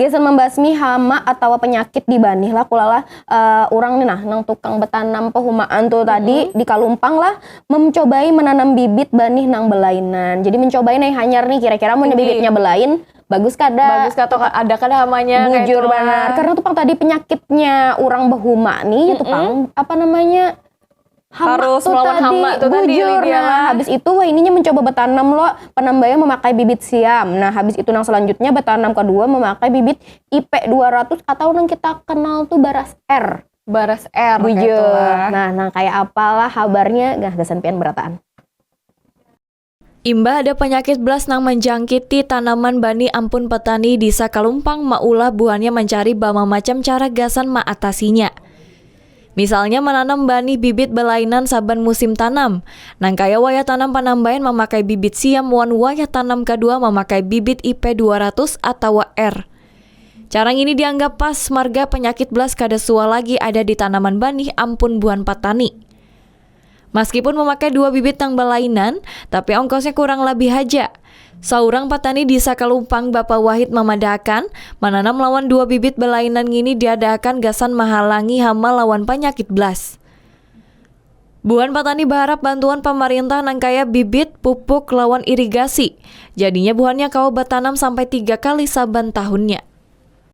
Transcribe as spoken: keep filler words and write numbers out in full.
Gasan membasmi hama atawa penyakit di banih lah, kulalah eh, urang nih nah, nang tukang betanam pehumaan tu tadi di Kalumpang lah mencobai menanam bibit banih nang belainan. Jadi mencobai nih hanyar nih, kira-kira mun bibitnya belain bagus kada? Bagus kada, ada kada hamanya? Bujur banar, karena tu pang tadi penyakitnya urang behuma nih, itu pang apa namanya, hama harus tu melawan tadi. Hama tu tadi, bujur. Nah, habis itu wah ininya mencoba betanam lo, penambaya memakai bibit siam. Nah, habis itu nang selanjutnya betanam kedua memakai bibit I P dua ratus atau nang kita kenal tuh baras R. Baras R. Bujur. Nah, nang kayak apalah habarnya, nah gasan pian berataan. Imbah ada panyakit blas nang manjangkiti tanaman bani ampun petani di Sakalumpang maulah buhannya mancari bamamacam cara gasan maatasinya. Misalnya mananam banih bibit balainan saban musim tanam, nang kaya wayah tanam panambayan mamakai bibit siam wan wayah tanam kadua mamakai bibit I P dua ratus atawa R. Cara ngini dianggap pas marga panyakit blas kada suah lagi ada di tanaman banih ampun buhan patani. Maskipun memakai dua bibit nang balainan, tapi ongkosnya kurang labih haja. Saurang patani di Sakalumpang, Bapa Wahid mamadahakan, mananam lawan dua bibit balainan ngini diadaakan gasan mahalangi hama lawan panyakit blas. Buhan patani baharap bantuan pamarintah nang kaya bibit, pupuk, lawan irigasi. Jadinya buhannya kawa batanam sampai tiga kali saban tahunnya.